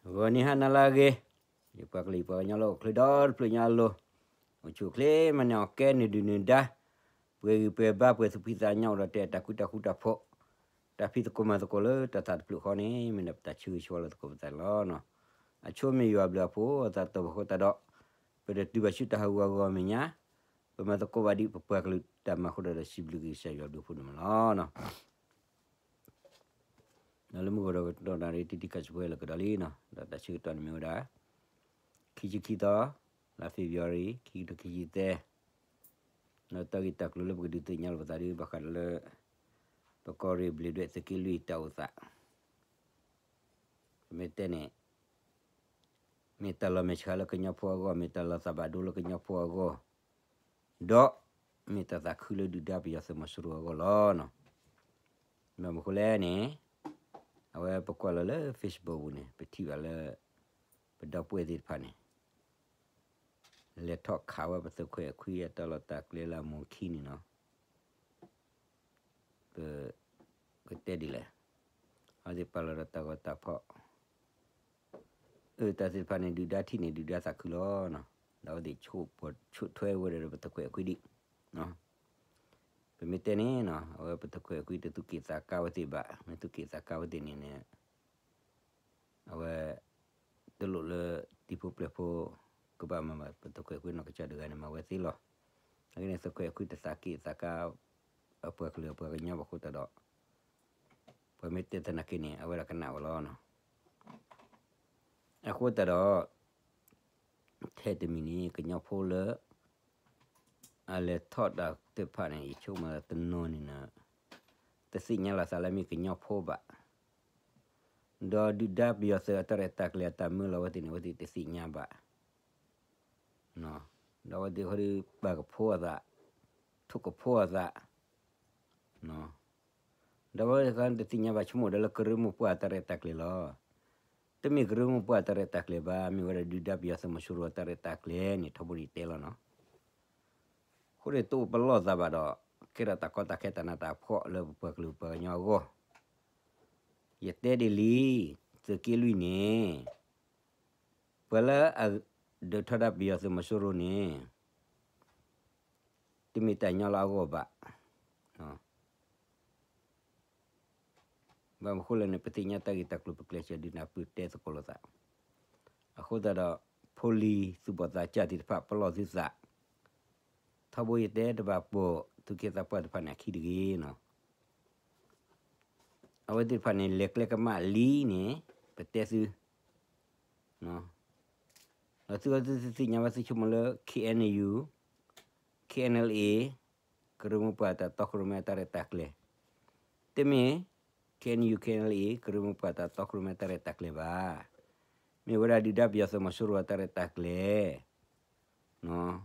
ဂီၤနံၤဟါနၤလၢအဂ့ၤ, ယပှၤကလုာ်ယပှၤကညီလၢအိၣ်ချ့ဒီတဖျၢၣ်ညါအလိၤ, အိၣ်ဆူၣ်အိၣ်ချ့မၤန့ၢ်အီၣ်ကဲနုာ်ဒုၣ်နုာ်ဒါ, ပှဲၤဂံၢ်ပှဲၤဘါ ပှဲၤသူၣ်ဖှံသးညီအိၣ်ဒီးတၢ်အဲၣ်တၢ်ကွံတၢ်ဃူတၢ်ဖိး, တၢ်ဖံးသကိးမၤသကိးလၢတၢ်သးတဖျၢၣ်ဃီန့ၣ် မ့ၢ်ဒၣ်ပတၢ်ဆၢဂ့ၤဆၢဝါလိာ်သကိးပသးန့ၣ်လီၤ. အဆိမ့ၢ်ယွၤဘျုးအဖှိၣ်အသးတဘၣ်အဃိသတးဒီး, ပတတုၤဘၣ်ဆူတၢ်ဟးဂူာ်ဟးဂီၤအမဲာ်ညါ, ပမၤသကိးဘၣ်ဒ်ပပှၤကလုာ်တၢ်မၤအဃိဒီး ဒီးစံးဘျုးက့ၤကစၢ်ယွၤဘျုးအဖှိၣ်န့ၣ်မးလီၤ. ဒီးလၢမုၢ်ဂီၤဒီးကတီၢ်နၣ်ရံၣ်တံၤတံၤခါဆူၣ်ဝဲလၢကဒီးလံနီၤ, ဒီးတၢ်ဆၢကတီၢ်န့ၣ်မ့ၢ်ဝဲဒၣ် ခံဆံခံသီ, လါ February ခံကထိခံဆံသၢ, ဒီးတၢ်ဂ့ၢ်တၢ်ကျိၤလၢပကဒုးသ့ၣ်ညါလိာ်ပသးဒီး ဘၣ်ဃးဒီးလၢ ပကီၢ်ရ့ၣ်ဘျ့းဒွဲၣ်သုးက့လွံၢ်တၢ်အိၣ်သး ပမ့ၢ်တဲန့ၣ် မ့ၢ်တၢ်လီၤမဲာ်ဆှးလၢကညီဖိအဂီၢ်, မ့ၢ်တၢ်လီၤသးဘၣ်ဒိလၢကညီဖိအဂီၢ်, ဒီးမ့ၢ်တၢ်သးခုလၢဒုၣ်ဒါပယီၤသုးမီၤစိရိၤအဂီၢ်လီၤ. ဘၣ်မနုၤအဃိလဲၣ်န့ၣ်, အဝဲပကွၢ်လီၤလၢ Facebook ပူၤန့ၣ် ပထံၣ်ဘၣ်လၢ ပဒီပုၢ်ဝဲၢ်သ့ၣ်တဖၣ်န့ၣ် လဲၤထီၣ်ခးဝဲပသုးခွဲးအခွံအတၢ်လီၢ်တၢ်ကျဲလၢအမိၢ်ခံန့ၣ်နီၤ. ပကတဲဒ်လဲၣ်, အဝဲသ့ၣ်ပာ်လီၤဒီးတၢ်ဂီၤတၢ်ဖီၣ်, အၢ တၢ်သ့ၣ်တဖၣ်န့ၣ် ဒုၣ်ဒါထံၣ်န့ၣ် ဒုၣ်ဒါသးခုလီၤနီၤ. ဒီးအဝဲသ့ၣ် ဆူးထွဲဝဲဒၣ်ဒီးပသုးခွဲးအခွံဒံး, ပမ့ၢ်တဲန့ၣ်နီၤ, အဝဲပသုးခွဲးအခွံတသူၣ်က့ၣ်သးကါဝဲသ့ၣ်ဘၣ်, မ့ၢ်သူၣ်က့ၣ်သးကါဝဲသ့ၣ်န့ၣ်န့ၣ် အဝဲ တလိၣ်လၢတံၤဖိပျဲၢ်ဖိ ကဘၣ်မၤဘၣ်ပသုးခွဲးအခွံနီၢ်ကစၢ်တဂၤန့ၣ် မၤဝဲသ့လီၤ. အဂ့ၢ်န့ၣ် သုးခွဲးအခွံတသူၣ်က့ၣ်သးကါ အပှၤကလုာ်အပှၤကညီဘၣ်အဃိသတးဒီး ပှၤမ့ၢ်တဲသနာ်က့န့ၣ် အဝဲဒၣ်ကနၣ်ဝဲလီၤ. အဃိသတးဒီး ထဲတမံၤန့ၣ် ကညီဖိလၢ အလဲၤထီၣ်တၢ်သ့ၣ်တဖၣ်န့ၣ် ယဆိကမိၣ်တနီၤန့ၣ် တသ့ၣ်ညါလီၤသးလၢမ့ၢ်ကညီဖိဘၣ်. ဒီးဒုၣ်ဒါပယီၤသုးအတၢ်ရဲၣ်တၢ်ကျဲၤအတၢ်မၢလီၤအဝဲသ့ၣ်န့ၣ် အဝဲသ့ၣ်တသ့ၣ်ညါဘၣ်. ဒီးအဝဲသ့ၣ်ဃီဒီးပာ်ကဖိအသး, ထိၣ်ကဖိအသး, ဒီးအဝဲသ့ၣ်ဃီတသ့ၣ်ညါဘၣ် ဆိကမိၣ်ဒီးလၢကရၢမိၢ်ပှၢ်အတၢ်ရဲၣ်တၢ်ကျဲၤလီၤ. တမ့ၢ်ကရၢမိၢ်ပှၢ်အတၢ်ရဲၣ်တၢ်ကျဲၤဘၣ်, မ့ၢ်ဝဲဒၣ်ဒုၣ်ဒါပယီၤသုးမီၤစိရိၤအတၢ်ရဲၣ်တၢ်ကျဲၤန့ၣ် ထီဘိန့ၣ်တဲလီၤနီၤ. အဃိန့ၣ်တအိၣ်ပလီၢ်သးဘၣ်ဒီး ကဲထီၣ်တၢ်ကီတၢ်ခဲတၢ်နးတၢ်ဖှီၣ်လၢပပှၤကလုာ်ပှၤကညီအဂီၢ်, ယတဲဒ်လံ, သုးက့လွံၢ်န့ၣ် ပှၤလၢအဒုးထီဒါပယီၤသုးမီၤစိရိၤန့ၣ် တမ့ၢ်တၢ်ညီလၢအဂီၢ်ဘၣ်. ဘၣ်မနုၤအဃိလဲၣ်န့ၣ် ပသ့ၣ်ညါတၢ်ဂ့ၢ်တၢ်ကျိၤ ပကျဲးစၢးဒုးနၢ်ပၢၢ်တဲသကိးလိာ်သး. အဃိသတးဒီး ဖိလံၤသူၣ်ဘီၣ်သးစၢ်သ့ၣ်တဖၣ် ပလီၢ်သုသး, ထီဘိယတဲတဘၣ်ပိာ်သူၣ်က့သးပှၢ်သ့ၣ်တဖၣ်န့ၣ်အခံတဂ့ၤနီၤ. အဝဲသ့ၣ်တဖၣ်န့ၣ် လဲၤကျဲကမၣ်လံန့ၣ် ပတဲသု ဒီးသုဝဲသုသ့ၣ်ညါဝဲသုဆိကမိၣ်လၢ K N U, K N L A ကရၢမိၢ်ပှၢ်တၢ်တီခိၣ်ရိၣ်မဲအတၢ်ရဲၣ်တၢ်ကျဲၤ, တမ့ၢ် K N U K N L A ကရၢမိၢ်ပှၢ်တၢ်တီခိၣ်ရိၣ်မဲတၢ်ရဲၣ်တၢ်ကျဲၤဘၣ်. မ့ၢ်ဝဲဒၣ်ဒုၣ်ဒါပယီၤသုးမီၤစိရိၤအတၢ်ရဲၣ်တၢ်ကျဲၤ ပ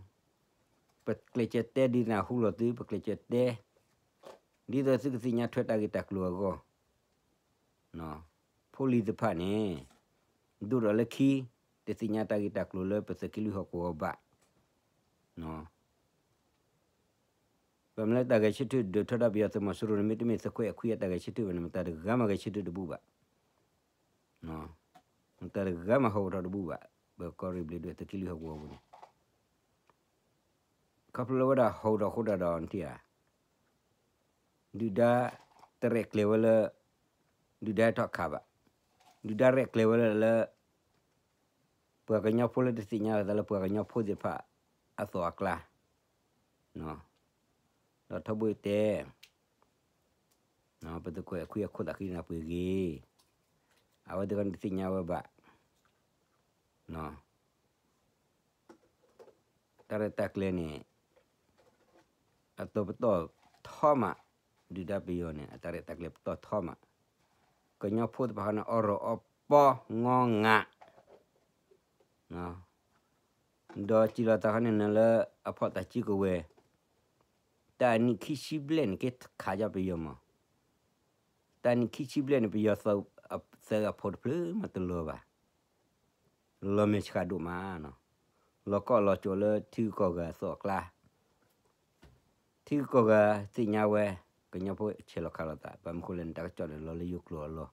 ကျဲးစၢးတဲဒုးနၢ်ဟူလီၤသု, ပကျဲးစၢးတဲ ဒ်သိးသုကသ့ၣ်ညါထွဲတၢ်ဂ့ၢ်တၢ်ကျိၤအဂီၢ်. ဖိလံၤသ့ၣ်တဖၣ်န့ၣ် ဒိၣ်ဒီးလၢခံ တသ့ၣ်ညါတၢ်ဂ့ၢ်တၢ်ကျိၤလၢပသုးက့လွံၢ်ဟီၣ်ကဝီၤဘၣ်. ဘၣ်မနုၤလၢတၢ်ဂဲၤဆၢထၢၣ်ဒုးထီဒါပယီၤသုးမီၤစိရိၤန့ၣ် မ့တမ့ၢ်သုးခွဲးအခွံအတၢ်ဂဲၤဆၢထၢၣ်ဘၣ်န့ၣ် မတၤတဂၤမးဂဲၤဆၢထၢၣ်တဘူးဘၣ်. မတၤတဂၤမးဟီၣ်ကဝီၤထီၣ်တဘူးဘၣ်. ပကီၢ်ရ့ၣ်ဘျ့းဒွဲၣ်သုးက့လွံၢ်ဟီၣ်ကဝီၤပူၤန့ၣ် ခီဖျိလၢဝဲဒၣ်ဟီၣ်ကဝီၤထီၣ်ဃိဒၣ်ဒီးနထံၣ်ဧါ, ဒုၣ်ဒါတရဲၣ်ကျဲၤဝဲလၢ ဒုၣ်ဒါဟဲထီၣ်ခးဘၣ်. ဒုၣ်ဒါရဲၣ်ကျဲၤဝဲလၢ ပှၤကညီဖိလၢတသ့ၣ်ညါလီၤသးလၢပှၤကညီဖိသ့ၣ်တဖၣ်အသီၣ်အကျါ, ဒီးထီဘိတဲ ပသုးခွဲးအခွံအခိၣ်သးဃံနၢ်ပှ့ၤဂ့ၤ, အဝဲသ့ၣ်တဖၣ်န့ၣ်တသ့ၣ်ညါဝဲဘၣ်. တၢ်ရဲၣ်တၢ်ကျဲၤန့ၣ် အတီၤပတီၢ်ထီမး, ဒုၣ်ဒါပယီၤန့ၣ် အတၢ်ရဲၣ်တၢ်ကျဲၤပတီၢ်ထီမး, ကညီဖိသ့ၣ်တဖၣ်ဃီန့ၣ် အီၣ်ရီၣ်အီပီငီငး ဒီးစံးလီၤသးခီန့ၣ် နလၢအဖီၣ်တၢ်စုကဝဲၤ, တၢ်နံၣ်ခံဆံဘျဲၣ်န့ၣ် က့ၤခးယီၤပယီၤမး, တၢ်နံၣ်ခံဆံဘျဲၣ်န့ၣ် ပယီၤသုးအဖိးတဖျၢၣ်မးတလီၤဘၣ်, လီၤမဲာ်ဆှးဒိၣ်မး, လီၤကီၢ်လီၤကၠီၤလၢထံဂုၤကီၢ်ဂၤအသီၣ်အကျါ, ထံဂုၤကီၢ်ဂၤသ့ၣ်ညါဝဲ, ကညီဖိဆဲးလီၤခးလိာ်သး, ဘၣ်မနုၤဃိလဲၣ်န့ၣ် တၢ်ကစီၣ်န့ၣ်လီၤလၢယိၤကျိာ်အလီၢ်,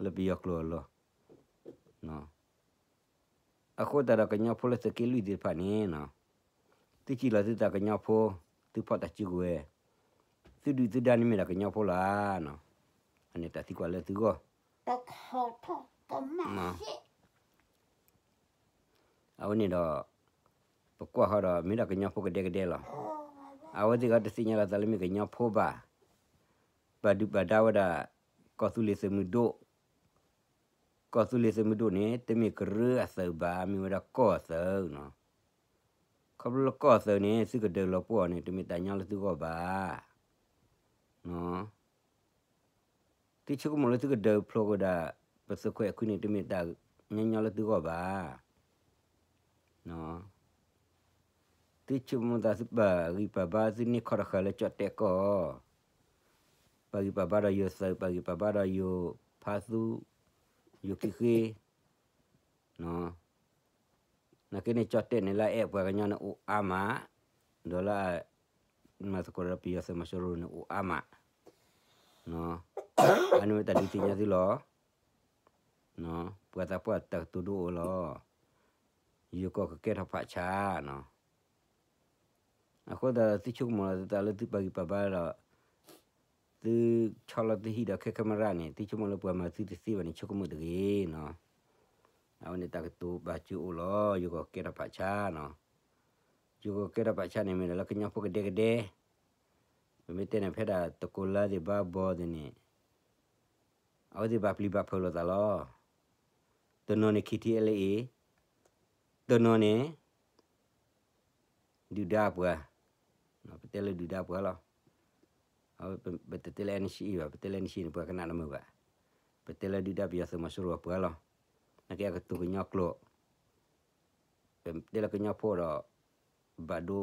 လၢပယီၤကျိာ်အလီၢ်, အဃိသတးဒီးကညီဖိလၢသုးက့လွံၢ်သ့ၣ်တဖၣ်န့ၣ်နီၤ, သုစံးလီၤသုသးကညီဖိ, သုဖီၣ်တၢ်စုကဝဲၤ, သုဒုၣ်သုဒါန့ၣ်မ့ၢ်ဒၣ်ကညီဖိလီၤနီၤ, အန့ၣ်တၢ်သံကွၢ်လၢသုဂီၢ် အဝဲန့ၣ်ဒီး ပကွၢ်ဃီဒီး မ့ၢ်ဒၣ်ကညီဖိကဒဲကဒဲလီၤ. အဝဲသ့ၣ်ကတသ့ၣ်ညါလီၤသးလၢမ့ၢ်ကညီဖိဘၣ်. ပာ်ဒုၣ်ပာ်ဒါဝဲဒၣ် ကီၢ်သူလ့ၤသုးမုၢ်ဒိၣ်, ကီၢ်သူလ့ၤသုးမုၢ်ဒိၣ်န့ၣ် တမ့ၢ်ကရၢအသုးဘၣ်, မ့ၢ်ဝဲဒၣ်ကီၢ်အသုးနီၤ. ခီဖျိလၢကီၢ်အသုးန့ၣ် သုကဒုးလီၤပှီၢ်န့ၣ် တမ့ၢ်တၢ်ညီလၢသုဂီၢ်ဘၣ်. သုဆိကမိၣ်လၢသုကဒုးဖျိးကဒီး ပသုးခွဲးအခွံန့ၣ် တမ့ၢ်တၢ်ညီညီလၢသုဂီၢ်ဘၣ်. သုဆိကမိၣ်သးသုပာ်ဂံၢ်ပာ်ဘါသုန့ၢ်ခီတဃၣ်လၢကၠီၣ်တဲာ်ကီၢ်, ပာ်ဂံၢ်ပာ်ဘါဒီးယိၤသုး, ပာ်ဂံၢ်ပာ်ဘါဒီးယိၤဖါသူ, ယိၤခံဃ့, နာ်က့န့ၣ် ကၠီၣ်တဲာ်န့ၣ် လၢအအဲၣ်ပှၤကညီန့ၣ်အိၣ်အါမး, ဒီးလၢ မၤသကိးဒီးပယီၤသုးမီၤစိရိၤန့ၣ်အိၣ်အါမး, အန့ၣ်မ့ၢ်တၢ်ဒုးသ့ၣ်ညါသုလီၤ. ပှၤသးပှၢ်တၢ်ကတိၤဒိအိၣ်လီၤ. ယိၤကီၢ်ကကဲထီၣ်ဖးဆါနီၤ. အဃိသတးသုဆိကမိၣ်လီၤသုသးလၢသုပာ်ဂံၢ်ပာ်ဘါဒီး သုဆီလီၤသုဟံၣ်ဒီးခဲခဲမရၣ်န့ၣ် သုဆိကမိၣ်လၢပှၤမၤသုတသ့ဘၣ်န့ၣ် ဆိကမိၣ်တဂ့ၤနီၤ. အဝဲန့ၣ်တၢ်ကတိၤဘၣ်စၢၤအိၣ်လီၤ. ယိၤကီၢ်ကကဲထီၣ်ဖးဆါနီၤ. ယိၤကီၢ်ကကဲထီၣ်ဖးဆါန့ၣ် မ့ၢ်ဒၣ်လၢကညီဖိကဒဲကဒဲ, ပမ့ၢ်တဲန့ၣ် ဖဲဒၣ်တကိးလါသ့ၣ်ဘါဘီသ့ၣ်န့ၣ် အဝဲသ့ၣ်ဘၣ်ပျံၤဘၣ်ဖုးလိာ်သးလီၤ. တနီၤန့ၣ် KTLA, တနီၤန့ၣ် ဒုၣ်ဒါအပှၤ, ပတဲလၢဒုၣ်ဒါအပှၤလီၤ. ပတတဲလၢ NCA ဘၣ်, ပတဲလၢ NCA န့ၣ် ပှၤကနၣ်တမုာ်ဘၣ်. ပတဲလၢဒုၣ်ဒါပယီၤသုးမီၤစိရိၤအပှၤလီၤ. နာ်က့အကတိၤကညီကျိာ်, ပတဲလၢကညီဖိဒီး ဘၣ်ဒိ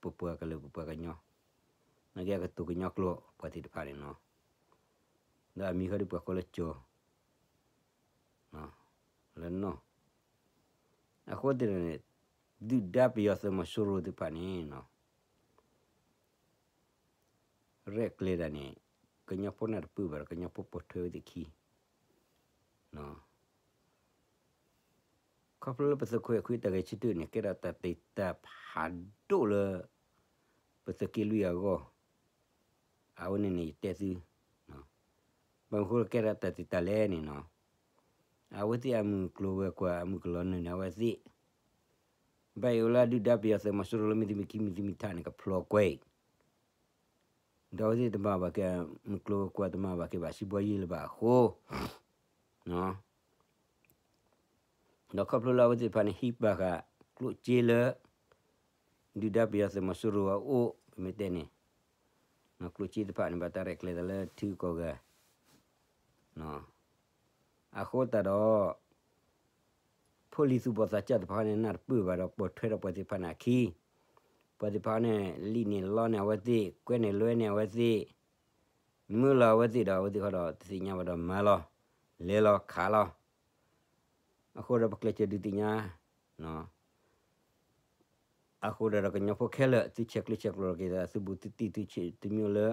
ပပှၤကလုာ်ပပှၤကညီ, နာ်က့အကတိၤကညီကျိာ်ပှၤသ့ၣ်တဖၣ်န့ၣ်နီၤ. ဒီးအမံၤဃီဒီးပှၤကိးလၢကၠီၤ လၢနီၢ်, အဃိသတးန့ၣ် ဒုၣ်ဒါပယီၤသုးမီၤစိရိၤသ့ၣ်တဖၣ်န့ၣ်နီၤ ရဲၣ်ကျဲၤတၢ်န့ၣ် ကညီဖိနၢ်တပၢၢ်ဘၣ်ဒီး ကညီဖိပိာ်ထွဲဝဲသ့ၣ်ခံ, ခီဖျိလၢပသုးခွဲးခွံတၢ်ဂဲၤဆၢထၢၣ်န့ၣ် ကဲထီၣ်တၢ်တ့ၢ်တၢ်ဖးဒိၣ်လၢ ပသုးက့လွံၢ်အဂီၢ်, အဝဲန့ၣ်န့ၣ်ယတဲသု, ဘၣ်မနုၤဃိကဲထီၣ်တၢ်တ့ၢ်တၢ်လဲၣ်န့ၣ်နီၤ, အဝဲသ့ၣ်အမုၢ်ကျိၤဝဲၤကွာ် အမုၢ်ကလီၤနုာ်န့ၣ် အဝဲသ့ၣ် ဘၣ်အံၤအိၣ်လၢဒုၣ်ဒါပယီၤသုးမီၤစိရိၤလၢမ့ၢ်သုမ့ၢ်ခံမံၤသုမ့ၢ်ထးန့ၣ် ကဖျိးကွဲအံၤ, ဒီးအဝဲသ့ၣ်တမၤဘၣ်က့ၤ မုၢ်ကျိၤဝဲၤကွာ်တမၤဘၣ်က့ၤဘၣ် စံးဘီယံလၢၤဘၣ်အဃိ, ဒီးခီဖျိလၢအဝဲသ့ၣ်တဖၣ်န့ၣ် ဟံးပာ်ဃာ်ကျိၣ်စ့လၢ ဒုၣ်ဒါပယီၤသုးမီၤစိရိၤအအိၣ် ပမ့ၢ်တဲန့ၣ်, ကျိၣ်စ့တဖၣ်န့ၣ် ဘၣ်တၢ်ရဲၣ်ကျဲၤသးလၢထံဂုၤကီၢ်ဂၤ အဃိသတးဒီး ဖိလံၤသူၣ်ဘီၣ်သးစၢ်သ့ၣ်တဖၣ်န့ၣ် နၢ်တပၢၢ်ဘၣ်ဒီး ပိာ်ထွဲဒီးပှၤသ့ၣ်တဖၣ်န့ၣ်အခံ, ပှၤသ့ၣ်တဖၣ်န့ၣ် လံၣ်န့ၢ်လီန့ၢ်အဝဲသ့ၣ်, ကွဲန့ၢ်လွဲန့ၢ်အဝဲသ့ၣ်, မၢလီၤအဝဲသ့ၣ်ဒီး အဝဲသ့ၣ်ဃီဒီး တသ့ၣ်ညါဘၣ်ဒီးမၤလီၤ, လဲၤလီၤခးလီၤ, အဃိဒီးပကျဲးစၢးဒုးသ့ၣ်ညါ အဃိဒီးကညီဖိခဲလၢာ် သုဆဲးကျၢဆဲးကျိးက့ၤသး သုဘူးသုတံၢ်သုဆံးသုမိၢ်လၢ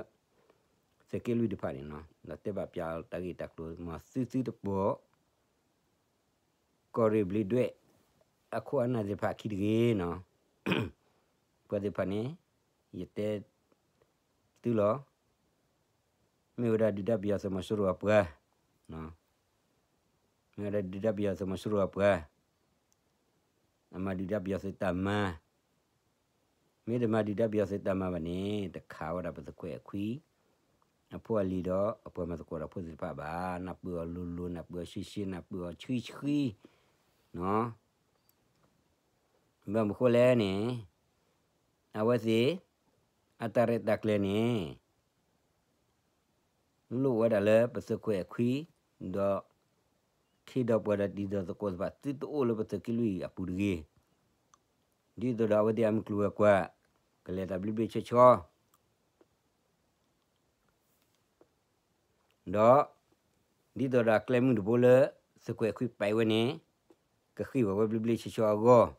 သုးက့လွံၢ်တဖၣ်န့ၣ်နီၤ, ဒီးတဲဘၣ်ပၠးတၢ်ဂ့ၢ်တၢ်ကျိၤ မ်သုသုတပိာ် ကီၢ်ရ့ၣ်ဘျ့းဒွဲၣ် အခိၣ်အနၢ်သ့ၣ်တဖၣ်အခံတဂ့ၤနီၤ, ပှၤသ့ၣ်တဖၣ်န့ၣ် ယတဲ သုလီၤ, မ့ၢ်ဝဲဒၣ်ဒုၣ်ဒါပယီၤသုးမီၤစိရိၤအပှၤ, မ့ၢ်ဝဲဒၣ်ဒုၣ်ဒါပယီၤသုးမီၤစိရိၤအပှၤ, အမၤဒုၣ်ဒါပယီၤသုးတၢ်မၤ, မ့ၢ်တမၤဒုၣ်ဒါပယီၤသုးတၢ်မၤဘၣ်န့ၣ် တခးဝဲဒၣ်ပသုးခွဲးအခွံ အဖိအလံၤဒီးအပှၤမၤသကိးဒီးဖိသ့ၣ်တဖၣ်ဘၣ်, နၢ်ပၢၢ်အီၤလိၤလိၤ နၢ်ပၢၢ်အီၤဆှံဆှံ နၢ်ပၢၢ်အီၤဆှံဆှံ, ဘၣ်မနုၤဃိလဲၣ်န့ၣ် အဝဲသ့ၣ် အတၢ်ရဲၣ်တၢ်ကျဲၤန့ၣ် လိၣ်ဝဲဒၣ်လၢပသုးခွဲးအခွံ ဒီး ခ့ဒီးပှၤဒီးတံၤဒီးသကိးသ့ၣ်တဖၣ် သုတအိၣ်လၢပသုးက့လွံၢ်အပူၤတဂ့ၤ, ဒ်သိးဒီးအဝဲသ့ၣ်အမုၢ်ကျိၤဝဲၤကွာ် ကလဲၤသးဘျ့ဘျ့ဆှီဆှီ ဒီး ဒ်သိးဒီးအကျဲမုၢ်တဘိလၢ သုးခွဲးအခွံပာ်ဝဲန့ၣ် ကဃ့ၢ်ဝဲဘျ့ဘျ့ဆှီဆှီအဂီၢ်,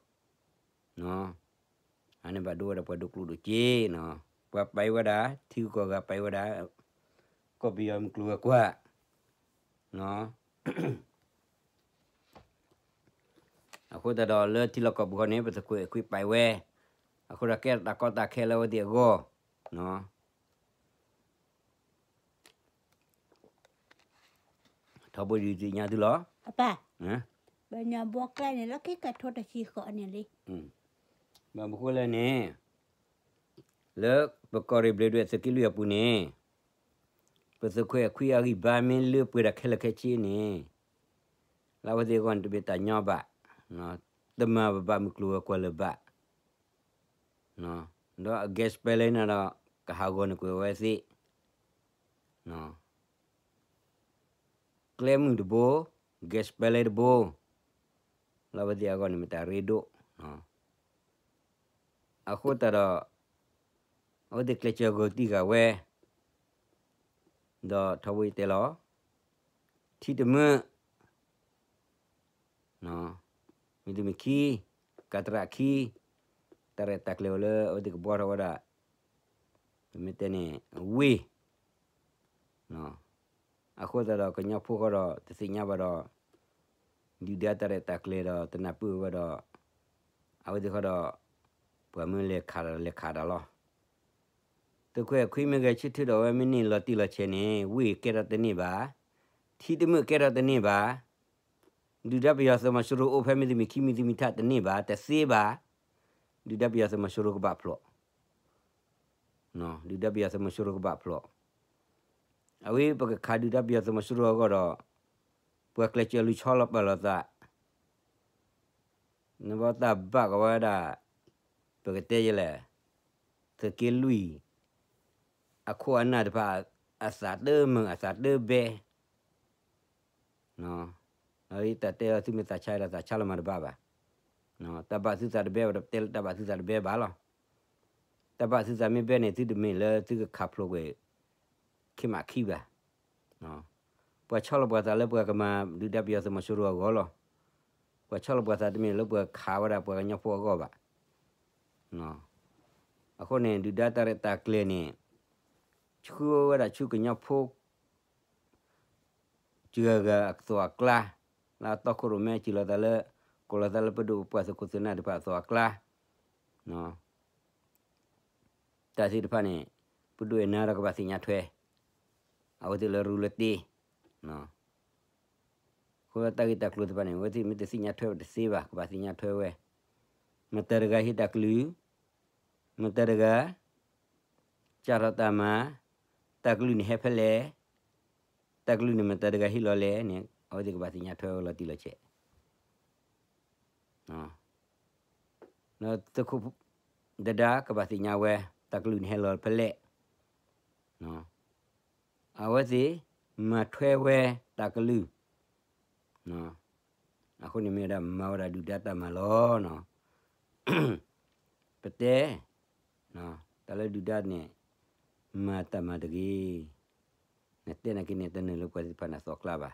အန့ၣ်ဘၣ်ဒိဝဲဒၣ်ပှၤဒိၣ်ကျိၣ်ဒိၣ်စ့နီၤ, ပှၤပာ်ဝဲဒၣ် ထံဂုၤကီၢ်ဂၤပာ်ဝဲဒၣ် ကီၢ်ပယီၤမုၢ်ကျိၤဝဲၤကွာ် အဃိသတးဒီးလၢထံလီၢ်ကီၢ်ပူၤဃီန့ၣ် ပသုးခိၣ်အဲၣ်ခွံပာ်ဝဲ, အဃိဒီးကဲထီၣ်တၢ်ကီတၢ်ခဲလၢအဝဲသ့ၣ်အဂီၢ်, ထီဘိဒုးသ့ၣ်ညါသုလီၤ, ပှၤညီဘီကျဲန့ၣ် လီၢ်ခံကထိတဆံဃိးန့ၣ်လံ, ဘၣ်မနုၤဃိလဲၣ်န့ၣ်, လၢပကီၢ်ရ့ၣ်ဘျ့းဒွဲၣ်သုးက့လွံၢ်အပူၤန့ၣ်, ပသုးခိၣ်အဲၣ်ခွံအဂံၢ်ဘါမ့ၢ်လၢပှဲၤဒၣ်ခဲလၢာ်ခဲဆ့န့ၣ်, လၢအဝဲသ့ၣ်အဂီၢ်န့ၣ်တမ့ၢ်တၢ်ညီဘၣ်, တမၤဘၣ်မုၢ်ကျိၤဝဲၤကွာ်လၢၤဘၣ်, ဒီးအ gas pipeline န့ၣ်ဒီး ကဟးဂီၤန့ၣ်ကွံာ်ဝဲသ့ၣ်, ကျဲမုၢ်တဘိ, gas pipeline တဘိ, လၢအဝဲသ့ၣ်အဂီၢ်န့ၣ်မ့ၢ်တၢ်ရ့ဒိၣ်, အဃိသတးဒီး အဝဲသ့ၣ်ကျဲးစၢးဂီၤတံၢ်ဃာ်ဝဲ, ဒီးထီဘိယတဲလီၤ, ထံတမုာ်, မ့တမ့ၢ်ခံ, ကးတရၣ်ခံ, တၢ်ရဲၣ်တၢ်ကျဲၤအိၣ်လၢအဝဲသ့ၣ်ကဘှီထီၣ်ဝဲဒၣ်, ပမ့ၢ်တဲန့ၣ်, ဝ့ၢ် အဃိသတးဒီးကညီဖိဃီဒီးတသ့ၣ်ညါဘၣ်ဒီး, ဒုၣ်ဒါတၢ်ရဲၣ်တၢ်ကျဲၤဒီးတနၢ်ပၢၢ်ဝဲဒီး, အဝဲသ့ၣ်ဃီဒီး, ပှၤမၢလဲၤခးဒီးလဲၤခးဒီးလီၤ. သုးခိၣ်အဲၣ်ခွံမ့ၢ်ဂဲၤဆၢထၢၣ်ဒီးဝဲမ့ၢ်န့ၢ်လီၤတံၢ်လီၤဆဲးန့ၣ် ဝ့ၢ်ကဲထီၣ်တန့ၢ်ဘၣ်, ထံတမုာ်ကဲထီၣ်တန့ၢ်ဘၣ်, ဒုၣ်ဒါပယီၤသုးမီၤစိရိၤအိၣ်ဖဲမ့တမ့ၢ်ခံမ့တမ့ၢ်ထးတန့ၢ်ဘၣ် တသ့ဘၣ်, ဒုၣ်ဒါပယီၤသုးမီၤစိရိၤကဘၣ်ဖျိး ဒုၣ်ဒါပယီၤသုးမီၤစိရိၤကဘၣ်ဖျိး, အဝဲပကခးဒုၣ်ဒါပယီၤသုးမီၤစိရိၤအဂီၢ်ဒီး, ပှၤကျဲးစၢးလူၤဆီလီၤပာ်လီၤသး, နဘၣ်တၢ်ဘၣ်ကဝဲဒၣ်, ပကတဲယလဲၣ်, သုးက့လွံၢ်, အခိၣ်အနၢ်တဖၣ်, အသးတမုာ်အသးတဘဲ တၢ်တဲလီၤသုမ့ၢ်သးဆါဒီးသးဆါလီၤမၤတဘၣ်ဘၣ်, တၢ်ဘၣ်သုသးတဘဲဘၣ်ဒီးတဲလၢတၢ်ဘၣ်သုသးတဘဲဘၣ်လီၤ, တၢ်ဘၣ်သုသးမ့ၢ်ဘဲန့ၣ် သုတမ့ၢ်လၢသုကခးဖျိးကွံာ်, ခံမးခံဘၣ်, ပှၤဆီလီၤပှၤသးလၢပှၤကမၤဒုၣ်ဒါပယီၤသုးမီၤစိရိၤအဂီၢ်လီၤ, ပှၤဆီလီၤပှၤသးတမ့ၢ်လၢပှၤခးဝဲဒၣ်ပှၤကညီဖိအဂီၢ်ဘၣ်, အဃိန့ၣ် ဒုၣ်ဒါတၢ်ရဲၣ်တၢ်ကျဲၤန့ၣ်, ဆှၢဝဲဒၣ်ဆူကညီဖိ စှၤဂၤအသိးအကျါ, လၢအတီခိၣ်ရိၣ်မဲစှၤလီၤသးလၢ, ကိးလီၤသးလၢပဒိၣ်ပပှၢ်သုးခိၣ်သုးနၢ်တဖၣ်အသိးအကျါ, တၢ်သ့ၣ်တဖၣ်န့ၣ်, ပဒိၣ်အဲၣ်နၤဒီးကဘၣ်သ့ၣ်ညါထွဲ, အဝဲသ့ၣ်လၢရူလၢတ့ အဃိတၢ်ဂ့ၢ်တၢ်ကျိၤတဖၣ်န့ၣ် အဝဲသ့ၣ်မ့ၢ်တသ့ၣ်ညါထွဲဘၣ်တသ့ဘၣ် ကဘၣ်သ့ၣ်ညါထွဲဝဲ, မတၤတဂၤဟ့ၣ်တၢ်ကလုၢ်, မတၤတဂၤ, စးထီၣ်တၢ်မၤ, တၢ်ကလုၢ်န့ၣ်ဟဲဖဲလဲၣ်, တၢ်ကလုၢ်န့ၣ်မတၤတဂၤဟ့ၣ်လီၤလဲၣ်န့ၣ် အဝဲသ့ၣ်ကဘၣ်သ့ၣ်ညါထွဲဝဲလီၤတံၢ်လီၤဆဲး ဒီးသုးခိၣ်ဒဒါကဘၣ်သ့ၣ်ညါဝဲ, တၢ်ကလုၢ်န့ၣ်ဟဲလီၤဖဲလဲၣ်, အဝဲသ့ၣ်မၤထွဲဝဲတၢ်ကလုၢ်, အဃိန့ၣ်မ့ၢ်ဝဲဒၣ်မၤဝဲဒၣ်ဒုၣ်ဒါတၢ်မၤလီၤ. ပတဲ, တၢ်လၢဒုၣ်ဒါန့ၣ်, မၤတၢ်မၤတဂ့ၤ, နတဲနာ်က့န့ၣ် တနုာ်လၢပှၤသ့ၣ်တဖၣ်န့ၣ်အသီကျါဘၣ်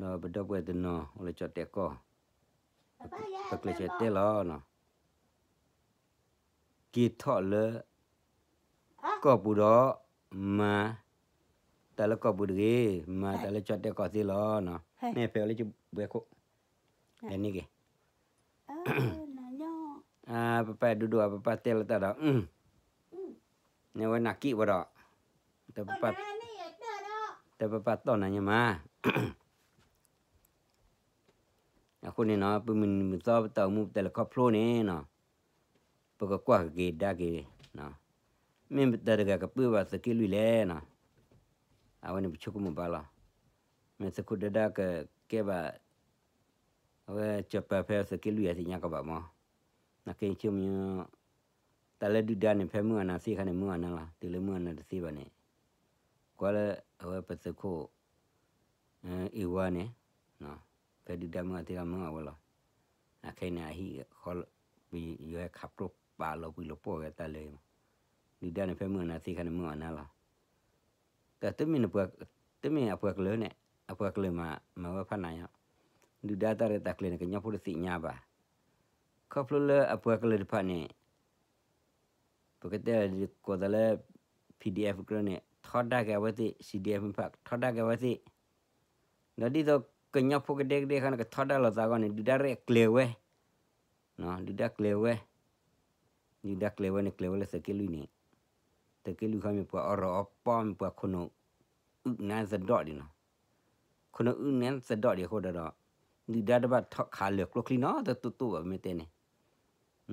ဒီးပဒီပုၢ်ဝဲၢ်တနီၤအိၣ်လၢကၠီၣ်တဲၣ်ကီၢ်, ပကျဲးစၢးတဲလီၤ, က့ၤထီၣ်လၢကီၢ်ပူၤဒီး, မၤ, တၢ်လၢကီၢ်ပူၤတဂ့ၤ, မၤတၢ်လၢကၠီၣ်တဲၣ်ကီၢ်သ့လီၤ. မ့ၢ်ဖဲအလၢဘှဲခိၣ်, လဲၤန့ၢ်က့ၤ ပပၢ်ဒိၣ်ဒိၣ်အပပၢ်တဲလီၤတၢ်ဒီး, နဲဝဲနၢ်က့ၣ်ဝဲဒီး, တပပၢ်တီၢ်နၤညါမး, အဃိန့ၣ်နီၤ ပမုၢ်နံၤမုၢ်သီပတၢ်အိၣ်မူပတဲလၢခီဖျိန့ၣ်နီၤ, ပကကွၢ်က့ၤကဒါက့ၤ, မ့ၢ်မတၤတဂၤကပၢဘၣ်သုးက့လွံၢ်လဲၣ်နီၤ, အဝဲန့ၣ်ပဆိကမိၣ်ဘၣ်လီၤ. မ့ၢ်သုးခိၣ်ဒဒါကကဲဘၣ် အဝဲကၠီၣ်ပၤဖဲသုးက့လွံၢ်အသ့ၣ်ညါကီးဘၣ်မး, နာ်က့ဆိကမိၣ်, တၢ်လၢဒုၣ်ဒါန့ၣ် ဖဲမုၢ်အနၤသ့အခါန့ၣ် မုၢ်အနၤလီၤ, တုၤလၢမုၢ်အနၤတသ့ဘၣ်န့ၣ်, ကွၢ်လၢအဝဲပသုးခိၣ် အ့ၣ်ဝါန့ၣ်, ဖဲဒုၣ်ဒါမုၢ်အသ့အခါမုၢ်အဝဲလီၤ. အခဲအံၤန့ၣ် အဟံၣ်ဃီ ပယီၤဟဲခးပျိပာ်လီၤပှံၤလီၤပှီၢ်ဝဲတၢ်လၢ, ဒုၣ်ဒါန့ၣ် ဖဲမုၢ်အနၤသ့အခါန့ၣ် မုၢ်အနၤလီၤ. တၢ်တမ့ၢ်, တမ့ၢ်အပှၤကလုာ်န့ၣ်, အပှၤကလုာ်မၤ, မၤဝဲဖးနးညါ, ဒုၣ်ဒါတၢ်ရဲၣ်တၢ်ကျဲၤန့ၣ် ကညီဖိတသ့ၣ်ညါဘၣ်. ခီဖျိလၢအပှၤကလုာ်တဖၣ်န့ၣ် ပကတဲကိးသးလၢ ပီၣ်ဒံၣ်အဲၣ် ကြၢးန့ၣ် ထီဒါက့ၤအဝဲသ့ၣ်, စံၣ်ဒံၣ်အဲၣ် မ့ၢ်ဖၣ် ထီဒါက့ၤအဝဲသ့ၣ်, ဒီးဒ်သိး ကညီဖိကဒဲကဒဲခါန့ၣ် ကထီဒါလိာ်သးအဂီၢ်န့ၣ် ဒုၣ်ဒါရဲၣ်ကျဲၤဝဲ, ဒုၣ်ဒါကျဲၤဝဲ, ဒုၣ်ဒါကျဲၤဝဲန့ၣ် ကျဲၤဝဲလၢသုးက့လွံၢ်န့ၣ်, သုးက့လွံၢ်ခီမ့ၢ်ပှၤအီၣ်ရီၣ်အီပီ မ့ၢ်ပှၤခိၣ်နူာ်အုၣ်နါသဒီၣ်ဒံးနီၤ, ခိၣ်နူာ်အုၣ်နါသဒီၣ်ဒံးအဃိဒီး, ဒုၣ်ဒါတဘၣ်ထီၣ်ခးလၢာ်ကျိချံနီၤ တတိၢ်တိၢ်ဘၣ်မ့ၢ်တဲန့ၣ်,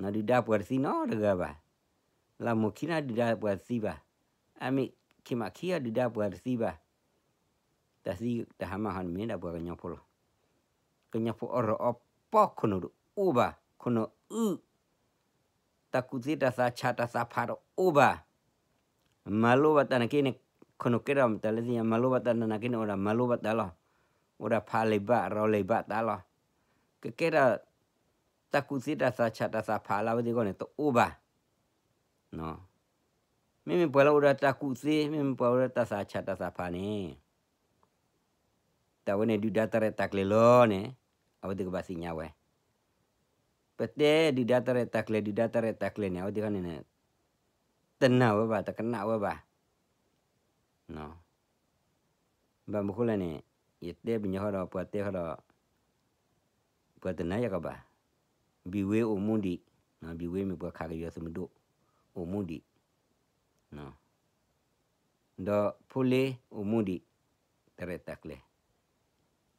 ဒုၣ်ဒါပှၤတသံနီတဂၤဘၣ်, လၢမိၢ်ခံနၤဒုၣ်ဒါပှၤတသံဘၣ်, အမ့ၢ်ခံမးခံအီၤဒုၣ်ဒါပှၤတသံဘၣ်, တၢ်သံတၢ်ဟါမၢ်ဟီန့ၣ်မ့ၢ်ဒၣ်ပှၤကညီဖိလီၤ. ကညီဖိအီၣ်ရီၣ်အီပီခိၣ်နူာ်တအိၣ်ဘၣ်, ခိၣ်နူာ်အုၣ်, တၢ်ကူၣ်သ့တၢ်သးဆးတၢ်သးဖးတအိၣ်ဘၣ်, မၤလိဘၣ်တၢ်နာ်က့န့ၣ်, ခိၣ်နူာ်ကဲထီၣ်တၢ်လၢသ့ၣ်ညါ မၤလိဘၣ်တၢ်နာ်က့န့ၣ် အိၣ်ဒၣ်မၤလိဘၣ်တၢ်လီၤ, အိၣ်ဒၣ်ဖးလံာ်ဘၣ်ရီလံာ်ဘၣ်တၢ်လီၤ, ကကဲထီၣ် တၢ်ကူၣ်သ့တၢ်သးဆးတၢ်သးဖးလၢအဝဲသ့ၣ်အဂီၢ်န့ၣ် တအိၣ်ဘၣ်. မ့မ့ၢ်ပှၤလၢအိၣ်ဒီးတၢ်ကူၣ်သ့, မ့မ့ၢ်ပှၤအိၣ်ဒီးတၢ်သးဆးတၢ်သးဖးန့ၣ်, တၢ်ဝဲန့ၣ် ဒုၣ်ဒါတၢ်ရဲၣ်တၢ်ကျဲၤလီၤန့ၣ်, အဝဲသ့ၣ်ကဘၣ်သ့ၣ်ညါဝဲ. ပတဲဒုၣ်ဒါတၢ်ရဲၣ်တၢ်ကျဲၤ ဒုၣ်ဒါတၢ်ရဲၣ်တၢ်ကျဲၤန့ၣ် အဝဲသ့ၣ်ခီန့ၣ်န့ၣ်, တနာ်ဝဲဘၣ် တကနၣ်ဝဲဘၣ်. ဘၣ်မနုၤဃိလဲၣ်န့ၣ်, ယတဲပညီဃီဒီး ပှၤတဲဃီဒီး, ပှၤတနာ်ယၤကဘၣ်, ဘံၣ်ဝ့အိၣ်မူဒံး, ဘံၣ်ဝ့မ့ၢ်ပှၤခးကယီၤသုးမုၢ်ဒိၣ်, အိၣ်မူဒံး, ဒီးဖိလ့အိၣ်မူဒံး, တၢ်ရဲၣ်တၢ်ကျဲၤ,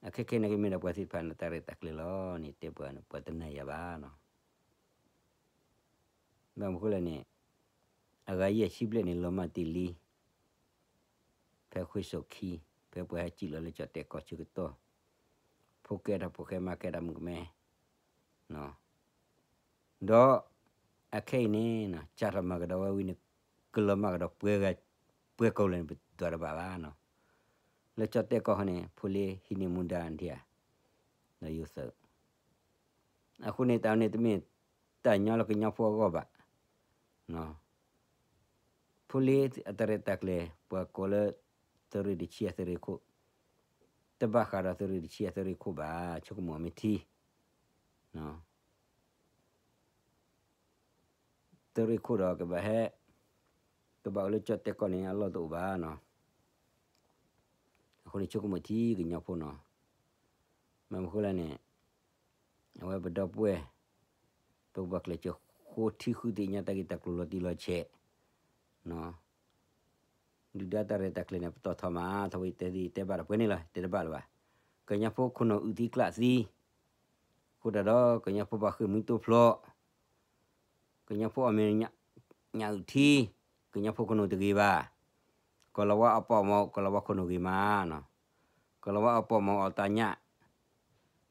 အခဲခဲန့ၣ်ကမ့ၢ်ဒၣ်ပှၤသ့ၣ်တဖၣ်န့ၣ် တၢ်ရဲၣ်တၢ်ကျဲၤလီၤန့ၣ် တဲပှၤန့ၣ် ပှၤတနာ်ယၤဘၣ်နီၤ. ဘၣ်မနုၤဃိလဲၣ်န့ၣ်, အဂၤယဲၢ်ဆံဘျဲၣ်န့ၣ် လီၤမၢ်တ့ၢ်လံ, ဖဲခွ့စိာ်ခံ, ဖဲပှၤဟဲစံၣ်လီၤလၢကၠီၣ်တဲၣ်ကီၢ်ဆၢကတီၢ်, ဖိကဲထီၣ်ဖိဃဲ မါကဲထီၣ်မုၣ်ကမဲ, ဒီးအခဲအံၤန့ၣ် စးထီၣ်မၤကဒီးဝဲဝံၤန့ၣ် ကလီၤမၢ်ကဒီးပှဲၤဂၤ, ပှဲၤကိာ်လၢန့ၣ် ပဒွးတဘၣ်ဘၣ်နီၤ. လၢကၠီၣ်တဲၣ်ကီၢ်ဃီန့ၣ် ဖိလ့ဟံးန့ၢ်မူဒါဒံးဧါ, ဒီးယိၤသုး, အဃိန့ၣ် တၢ်န့ၣ်တမ့ၢ်တၢ်ညီလၢကညီဖိအဂီၢ်ဘၣ်. ဖိလ့အတၢ်ရဲၣ်တၢ်ကျဲၤ ပှၤကိးလၢ သုးရ့ၣ်တဆံအသုးရ့ၣ်ခိၣ်, တဘၣ်ဃးဒီးသုးရ့ၣ်တဆံအသုးရ့ၣ်ခိၣ်ဘၣ်, ဆိကမိၣ်အမ့ၢ်ထံ သုးရ့ၣ်ခိၣ်ဒီးကဘၣ်ဟဲ, ကဘၣ်အိၣ်လၢကၠီၣ်တဲၣ်ကီၢ်န့ၣ် အလီၢ်တအိၣ်ဘၣ်နီၤ. အဃိန့ၣ် ဆိကမိၣ်ထံကညီဖိနီၤ. ဘၣ်မနုၤဃိလဲၣ်န့ၣ်, အဝဲပဒီပုၢ်ဝဲၢ်, ပကဘၣ်ကျဲးစၢးဃိထံဃုသ့ၣ်ညါတၢ်ဂ့ၢ်တၢ်ကျိၤလီၤတံၢ်လီၤဆဲး, ဒုၣ်ဒါတၢ်ရဲၣ်တၢ်ကျဲၤန့ၣ် ပတီၢ်ထီၣ်မး, ထီဘိယတဲသ့ ယတဲဘၣ်ဒီးပှဲၤန့ၣ်လီၤ, တဲတဘၣ်လၢၤဘၣ်. ကညီဖိခိၣ်နူာ်အုၣ်သံကျးသံ, အဃိသတးဒီး ကညီဖိဘၣ်ဃ့ၢ်မှံတိဖျိး, ကညီဖိအီၣ်မ့ၤညၣ်အုၣ်ထံ, ကညီဖိခိၣ်နူာ်တဂ့ၤဘၣ်. ကီၢ်လီၤဝါအီၣ်ပီၣ်မ့ၢ် ကီၢ်လီၤဝါခိၣ်နူာ်ဂ့ၤမးနီၤ. ကီၢ်လီၤဝါအီၣ်ပီၣ်မ့ၢ်အီၣ်တၢ်ညၣ်,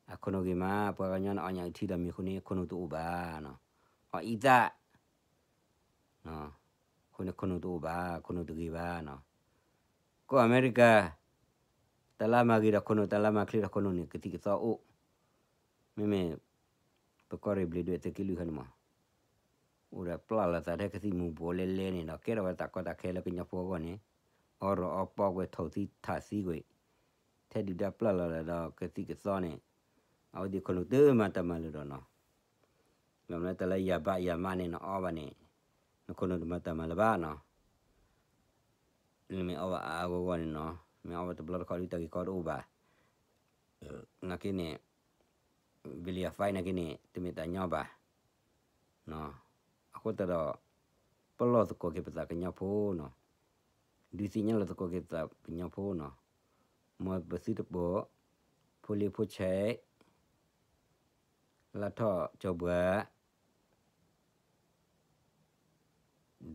အခိၣ်နူာ်ဂ့ၤမး, ပှၤကညီန့ၣ်အီၣ်ညၣ်အုၣ်ထံဒီးမ့ၤအဃိန့ၣ် ခိၣ်နူာ်တအိၣ်ဘၣ်နီၤ. အီၣ်အံသၣ် အဃိန့ၣ်ခိၣ်နူာ်တအိၣ်ဘၣ်, ခိၣ်နူာ်တဂ့ၤဘၣ်နီၤ. ကီၢ်အမဲရကၤ, တၢ်လၢမၤဂ့ၤဒီးခိၣ်နူာ်, တၢ်လၢမၤချ့ဒီးခိၣ်နူာ်န့ၣ် ကသံၣ်ကသီအိၣ်. မ့မ့ၢ် ပကီၢ်ရ့ၣ်ဘျ့းဒွဲၣ်သုးက့လွံၢ်ခီန့ၣ်မး, အိၣ်ဒီးပျၢ်လီၤသးထဲကသံၣ်မူၤဘှီးလဲလဲန့ၣ်ဒီး ကဲထီၣ်ဝဲတၢ်ကီတၢ်ခဲလၢကညီဖိအဂီၢ်န့ၣ်, အီၣ်ရီၣ်အီပီကွံာ် ထိၣ်သံထးသံကွံာ်, ထဲဒုၣ်ဒါပျၢ်လီၤလၢဒီးကသံၣ်ကသီန့ၣ်, အဝဲသ့ၣ်ခိၣ်နူာ်တမၤတၢ်မၤလၢၤဒီးနီၤ. လၢတၢ်လၢယၤဘၣ်ယၤမးန့ၣ် နအီၣ်ဘၣ်န့ၣ်, နခိၣ်နူာ်တမၤတၢ်မၤလၢၤဘၣ်နီၤ. နမ့ၢ်အီၣ်ဘၣ်အါအါဂီၢ်ဂီၢ်န့ၣ်နီၤ, မ့ၢ်အီၣ်ဘၣ်တဘျီတခီၣ်ဒုးတၢ်ဂ့ၢ်ကီတအိၣ်ဘၣ်. နာ်က့န့ၣ်, ဘလံယၤဖဲနာ်က့န့ၣ် တမ့ၢ်တၢ်ညီဘၣ်. အဃိသတးဒီး ပလီၢ်သကိးက့ၤပသးကညီဖိနီၤ, ဒုးသ့ၣ်ညါလီၤသကိးက့ၤပသးကညီဖိနီၤ, မ်ပသုတပိာ်, ဖိလ့ဖိဆဲး, လါထီၣ်ကၠီၤဘှါ,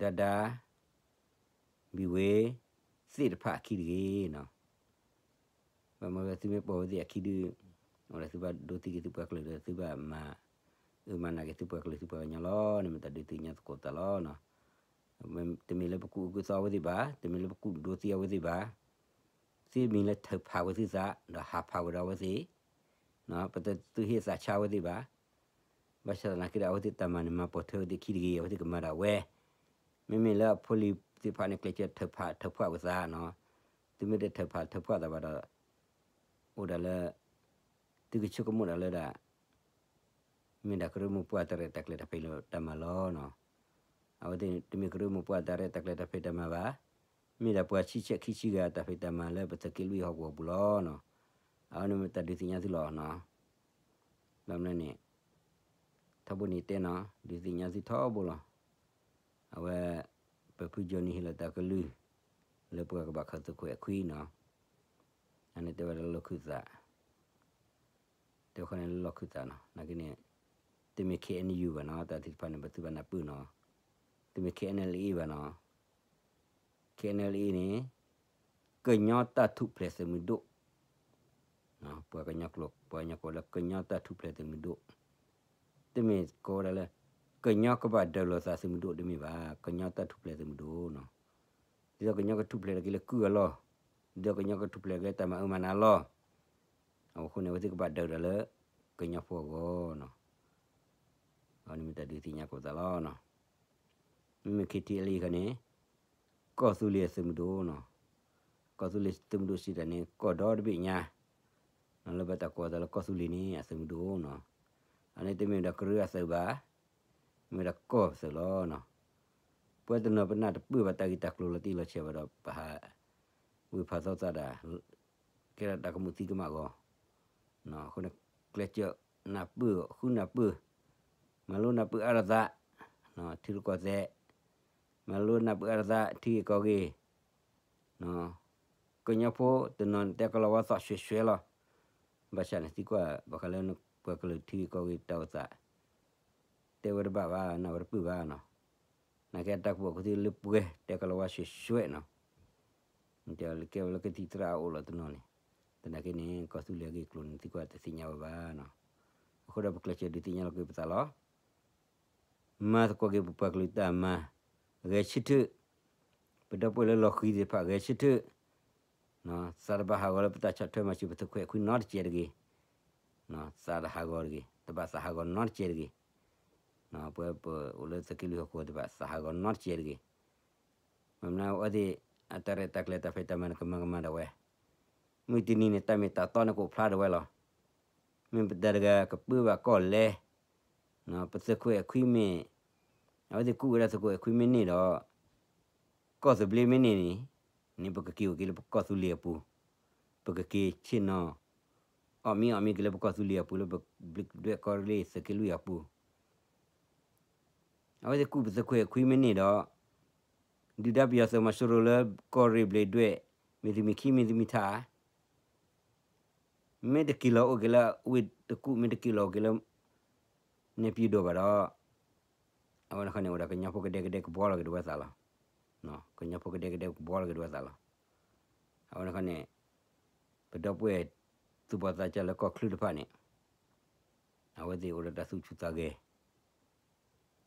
ဒါဒါ, ဘံၣ်ဝ့, သ့ၣ်တဖၣ်အခံတဂ့ၤနီၤ. ဘၣ်မနုၤသုမ့ၢ်ပိာ်ဝဲသ့ၣ်အခံဒုး, အိၣ်ဒီးသုဘၣ်ဒိသံက့ၤသုပှၤကလုာ်ဒီးသုဘၣ်မၤ, အုၣ်မၤနာ်က့ၤသုပှၤကလုာ် သုပှၤကညီလီၤန့ၣ် မ့ၢ်တၢ်ဒုးသ့ၣ်ညါသကိးသးလီၤနီၤ. တမ့ၢ်လၢပကူၣ်အုၣ်ကူၣ်သီအဝဲသ့ၣ်ဘၣ်, တမ့ၢ်လၢပကူၣ်ဒိသံအဝဲသ့ၣ်ဘၣ်, သ့မံၤလၢထုးဖးဝဲသုသး ဒီးဟးဖးဝဲဒီးအဝဲသ့ၣ်, ပတသုးဟ့ၣ်သးဆါအဝဲသ့ၣ်ဘၣ်. ဘၣ်ဆၣ်သနာ်က့ဒီး အဝဲသ့ၣ်တၢ်မၤန့ၣ် မၤပိာ်ထွဲဝဲသ့ၣ်ခံတဂ့ၤ, အဝဲသ့ၣ်ကမၤဒၣ်ဝဲ. မ့မ့ၢ်လၢအဖိလံၤသ့ၣ်တဖၣ်န့ၣ် ကျဲးစၢးထုးဖးထုးဖှးဝဲသးနီၤ. သုမ့ၢ်တထုးဖးထုးဖှးသးဘၣ်ဒီး, အိၣ်ဒၣ်လၢ, သုကဆိကမိၣ်ဒၣ်လၢဒၣ် မ့ၢ်ဒၣ်ကရၢမိၢ်ပှၢ်တၢ်ရဲၣ်တၢ်ကျဲၤတၢ်ဖံးတၢ်မၤလီၤနီၤ. အဝဲသ့ၣ်တမ့ၢ်ကရၢမိၢ်ပှၢ်တၢ်ရဲၣ်တၢ်ကျဲၤတၢ်ဖံးတၢ်မၤဘၣ်. မ့ၢ်ဒၣ်ပှၤဆံဆဲးခံဆံဂၤတၢ်ဖံးတၢ်မၤလၢပသုးက့လွံၢ်ဟီၣ်ကဝီၤပူၤလီၤနီၤ. အဝဲန့ၣ်မ့ၢ်တၢ်ဒုးသ့ၣ်ညါသုလီၤနီၤ. ဘၣ်မနုၤန့ၣ် ထီဘိန့ၣ်တဲနီၤ ဒုးသ့ၣ်ညါသုထီဘိလီၤ. အဝဲ ပဖု Johnny ဟ့ၣ်လီၤတၢ်ကလုၢ် လၢပှၤကဘၣ်ခးသုးခွဲးခွံနီၤ. အန့ၣ်တဲဝဲဒၣ်လၢလီၢ်ခၢၣ်သး တဲဝဲန့ၣ်လၢလီၢ်ခၢၣ်သးနီၤ. နာ်က့န့ၣ် တမ့ၢ် K N U ဘၣ်နီၤ တၢ်သ့ၣ်တဖၣ်န့ၣ် ပသုဘၣ်နၢ်ပၢၢ်နီၤ. တမ့ၢ် K N L A ဘၣ်နီၤ. K N L A န့ၣ် ကညီတၢ်ထူၣ်ဖျဲးသုးမုၢ်ဒိၣ် ပှၤကညီကျိာ် ပှၤကညီကိးလၢကညီတၢ်ထူၣ်ဖျဲးသုးမုၢ်ဒိၣ်, တမ့ၢ်ကိးဝဲဒၣ်လၢ ကညီကဘၣ်ဒၢးလိာ်သးသုးမုၢ်ဒိၣ်တမ့ၢ်ဘၣ်, ကညီတၢ်ထူၣ်ဖျဲးသုးမုၢ်ဒိၣ်နီၤ. ဒ်သိးကညီကထူၣ်ဖျဲးက့ၤလၢကုၢ်အလီၢ်, ဒ်သိးကညီကထူၣ်ဖျဲးက့ၤလၢတၢ်မၤအၢမၤနးအလီၢ်, အဃိန့ၣ် အဝဲသ့ၣ်ကဘၣ်ဒၢးဒီးလၢ ကညီဖိအဂီၢ်နီၤ. အဝဲန့ၣ်မ့ၢ်တၢ်ဒုးသ့ၣ်ညါကိးသးလီၤနီၤ. မ့မ့ၢ် K T L A ခါန့ၣ် ကီၢ်သူလ့ၤအသုးမုၢ်ဒိၣ်နီၤ. ကီၢ်သူလ့ၤသုးမုၢ်ဒိၣ်စံးတၢ်န့ၣ် ကီၢ်ဒီတဘ့ၣ်ညါ, လၢဘၣ်တၢ်ကိးအသးလၢကီၢ်သူလ့ၤန့ၣ် အသုးမုၢ်ဒိၣ်နီၤ. အန့ၣ်တမ့ၢ်ဝဲဒၣ်ကရၢအသုးဘၣ်, မ့ၢ်ဝဲဒၣ်ကီၢ်ပသုးလီၤနီၤ. ပဝဲတနီၤပနၢ်တပၢၢ်ဘၣ်တၢ်ဂ့ၢ်တၢ်ကျိၤလီၤတံၢ်လီၤဆဲးဘၣ်ဒီး ပဟး ဝ့ၢ်ဖးသီသးဒၣ် ကဲထီၣ်တၢ်ကမူးသံကမးအဂီၢ်, အဃိန့ၣ် ကျဲးစၢးနၢ်ပၢၢ် ဃုနၢ်ပၢၢ်, မၤလိနၢ်ပၢၢ်အါထီၣ်သး ထံရူၢ်ကီၢ်သဲး, မၤလိနၢ်ပၢၢ်အါထီၣ်သး ထံဂ့ၢ်ကီၢ်ဂ့ၢ်, ကညီဖိတနီၤန့ၣ်တဲကလီၤဝါသီၣ်ရွဲၣ်ရွဲၣ်လီၤ. ဘၣ်ဆၣ်န့ၣ်သံကွၢ် ဘၣ်ဃးလၢပှၤကလုာ်ထံဂ့ၢ်ကီၢ်ဂ့ၢ်တၢ်အိၣ်သး တဲဝဲတဘၣ်ဘၣ် နၢ်ဝဲတပၢၢ်ဘၣ်နီၤ. နာ်က့အတၢ်ကူၣ်ဘၣ်ကူၣ်သ့လၢပှဲၤတဲကလီၤဝါရွဲၣ်ရွဲၣ်နီၤ. ကဲဝဲလၢကသံၣ်သရၣ်အအိၣ်လီၤတနီၤန့ၣ်, သနာ်က့န့ၣ် ကီၢ်သူလ့ၤအဂ့ၢ်အကျိၤန့ၣ် သံကွၢ်တသ့ၣ်ညါဝဲဘၣ်နီၤ. အဃိဒီးပကျဲးစၢးဒုးသ့ၣ်ညါလီၤက့ၤပသးလီၤ. မၤသကိးက့ၤပပှၤကလုာ်တၢ်မၤ ဂဲၤဆၢထၢၣ်, ပဒီပုၢ်ဝဲၢ်လၢလီၤဃံၤသ့ၣ်တဖၣ်ဂဲၤဆၢထၢၣ်, သးတဘၣ်ဟးဂီၤလၢပတၢ်ဆီၣ်ထွဲမၤစၢၤပသုးခွဲးခွံနီတစဲးတဂ့ၤ, သးတဟးဂီၤတဂ့ၤ, တဘၣ်သးဟးဂီၤနီတစဲးတဂ့ၤ, ပဝဲပအိၣ်လၢသုးက့လွံၢ်ဟီၣ်ခိၣ်တဘၣ်သးဟးဂီၤနီတစဲးတဂ့ၤ. မ့ၢ်မနုၤအဝဲသ့ၣ် အတၢ်ရဲၣ်တၢ်ကျဲၤတၢ်ဖံးတၢ်မၤန့ၣ် ကမၤကမၣ်ဒၣ်ဝဲ, မုၢ်တနံၤန့ၣ် တၢ်မ့ၢ်တၢ်တီန့ၣ်ကအိၣ်ဖျါဒၣ်ဝဲလီၤ. မ့ၢ်ပတၢ်တဂၤကပၢဘၣ်ကီၢ်လဲၣ်, ပသုးခွဲးခွံမ့ၢ်, အဝဲသ့ၣ်ကူၣ်ဝဲဒၣ်သုးခွဲးခွံမ့ၢ်န့ၢ်ဒီး ကီၢ်သဘျ့မ့ၢ်န့ၢ်န့ၣ်, န့ၣ်ပကက့ၤအိၣ်က့ၤလၢပကီၢ်သူလ့ၤအပူၤ, ပကက့ၤဆ့ၣ်နီၤ, အီၣ်မံအီၣ်မံက့ၤလၢပကီၢ်သူလ့ၤအပူၤ လၢပဘျ့ဒွဲၣ်ကီၢ်ရ့ၣ်သုးက့လွံၢ်အပူၤ အဝဲသ့ၣ်ကူၣ်ပသုးခွဲးခွံမ့ၢ်န့ၢ်ဒီး, ဒုၣ်ဒါပယီၤသုးမီၤစိရိၤလၢကီၢ်ရ့ၣ်ဘျ့ဒွဲၣ်, မ့ၢ်သုးမုၢ်ခံမ့ၢ်သုးမုၢ်ထး, မ့ၢ်တက့ၤလီၤအိၣ်က့ၤလၢဝ့ၢ်တကူၣ် မ့ၢ်တက့ၤလီၤအိၣ်က့ၤလၢ နဲၣ်ပၠူၣ်ဒိၣ်ဘၣ်ဒီး, အဝဲန့ၣ်ခီန့ၣ် အိၣ်ဒီးကညီဖိကဒဲကဒဲကဘှီလီၤက့ၤဒၣ်ဝဲသးလီၤ. ကညီဖိကဒဲကဒဲကဘှီလီၤက့ၤဒၣ်ဝဲသးလီၤ. အဝဲန့ၣ်ခီန့ၣ် ပဒီပုၢ်ဝဲၢ် သူၣ်ဘီၣ်သးစၢ်လၢကီၢ်ချၢတဖၣ်န့ၣ်, အဝဲသ့ၣ်အိၣ်ဒီးတၢ်သူၣ်ဆူၣ်သးဂဲၤ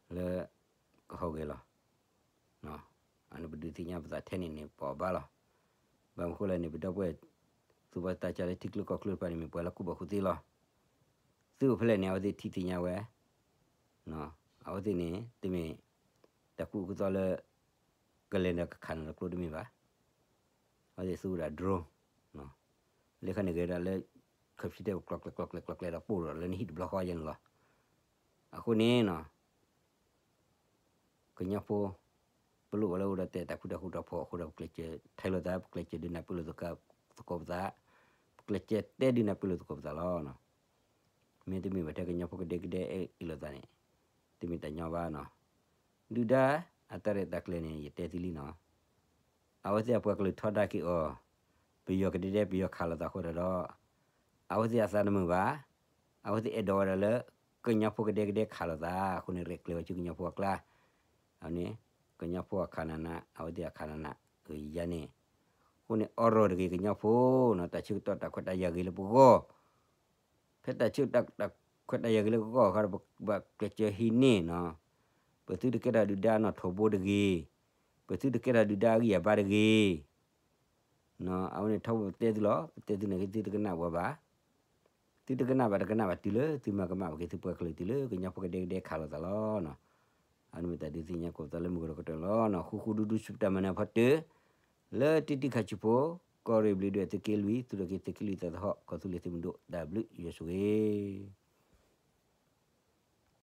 လၢကဟီၣ်ဂဲၤလီၤ. အန့ၣ်ပဒုးသ့ၣ်ညါပသးထဲန့ၣ်န့ၣ် ပအီၣ်ဘၣ်လီၤ. ဘၣ်မနုၤဃိလဲၣ်န့ၣ် ပဒီပုၢ်ဝဲၢ် သူၣ်ဘီၣ်သးစၢ်လၢထံချၢကီၢ်ချၢတဖၣ်န့ၣ် မ့ၢ်ပှၤလၢကူၣ်ဘၣ်ကူၣ်သ့လီၤ. သုးအိၣ်ဖဲလဲၣ်န့ၣ် အဝဲသ့ၣ်ထံၣ်သ့ၣ်ညါဝဲ, အဝဲသ့ၣ်န့ၣ် တမ့ၢ်တၢ်ကူၣ်ကူၣ်သီလၢ ကလဲၤဒီးကခးနုာ်လီၤကျိတမ့ၢ်ဘၣ်. အဝဲသ့ၣ်သူဝဲဒၣ် drone, လၢခါန့ၣ်ဂဲၤဒၣ်လၢ computer ကျီၢ်ကျဲကျီၢ်ကျဲကျီၢ်ကျဲဒီးပိၢ်ဒီးလၢနဟံၣ်တဘျီဃီယဲန့ၣ်လီၤ. အဃိန့ၣ် ကညီဖိ ပလိၣ်ဘၣ်လၢအိၣ်ဒီးတဲတၢ်ဃူတၢ်ဖိးတၢ်ဖီၣ်အဃိဒီး ပကျဲးစၢးထဲလိာ်သး ပကျဲးစၢးဒုးနၢ်ပၢၢ်လိာ်သကိးပသး, ပကျဲးစၢးတဲဒုးနၢ်ပၢၢ်လိာ်သကိးပသးလီၤ. မ့တမ့ၢ်ဘၣ်ထဲကညီဖိကဒဲကဒဲအဲၣ်အံၤလိာ်သးန့ၣ် တမ့ၢ်တၢ်ညီဘၣ်နီၤ. ဒုၣ်ဒါအတၢ်ရဲၣ်တၢ်ကျဲၤန့ၣ် ယတဲသုလံနီၤ. အဝဲသ့ၣ်အပှၤကလုာ်ထီဒါက့ၤအီၤ, ပယီၤကဒဲဒဲပယီၤခးလိာ်သးအဃိဒီး, အဝဲသ့ၣ်အသးတမုာ်ဘၣ်. အဝဲသ့ၣ်အဲၣ်ဒိးဝဲဒၣ်လၢ ကညီဖိကဒဲကဒဲခးလိာ်သးအဃိန့ၣ် ရဲၣ်ကျဲၤဝဲဆူကညီဖိအကျါ, အန့ၣ် ကညီဖိအခးနးနး အဝဲသ့ၣ်အခးနးနး, ယၤန့ၣ်, အဃိန့ၣ် အိးထီၣ်တဂ့ၤကညီဖိနီၤ တၢ်ဆၢကတီၢ်တၢ်ခွဲးတၢ်ယာ်ဂ့ၤလၢပဂီၢ် ဖဲတၢ်ဆၢကတီၢ်တၢ်ခွဲးတၢ်ယာ်ဂ့ၤလၢပဂီၢ်အခါဒီး ပဘၣ်ကျဲးစၢးဟံးန့ၢ်နီၤ, ပသုတကဲထီၣ်ဒုၣ်ဒါနီၣ်ထိးဘိတဂ့ၤ, ပသုတကဲထီၣ်ဒုၣ်ဒါအဂံၢ်အဘါတဂ့ၤ အဝဲန့ၣ်ထီဘိပတဲသုလီၤ, ပတဲသုန့ၣ် သုတကနၣ်ဝဲဘၣ်, သုတကနၣ်ဘၣ်တကနၣ်ဘၣ်တုၤလၢသုမၤကမၣ်ဘၣ်က့ၤသုပှၤကလုာ်တုၤလၢကညီဖိကဒဲကဒဲခးလိာ်သးလီၤ. အဝဲန့ၣ်မ့ၢ်တၢ်ဒုးသ့ၣ်ညါကိးပသးလၢမုၢ်ကီၤဒီးကတၢၢ်လီၤ. ဃူဃူဒူဒူဆူၣ်တၢ်မၤနၢၤဖီတၢၢ် လၢတံၢ်တံၢ်ခါဆူဖိ, ကီၢ်ရ့ၣ်ဘျ့ဒွဲၣ်သုးက့လွံၢ် သုးထီၣ်က့ၤသုးက့လွံၢ်သးသဟီၣ် ကီၢ်သူလ့ၤသုးမုၢ်ဒိၣ် တၢ်ဘျုးယွၤဆိၣ်ဂ့ၤ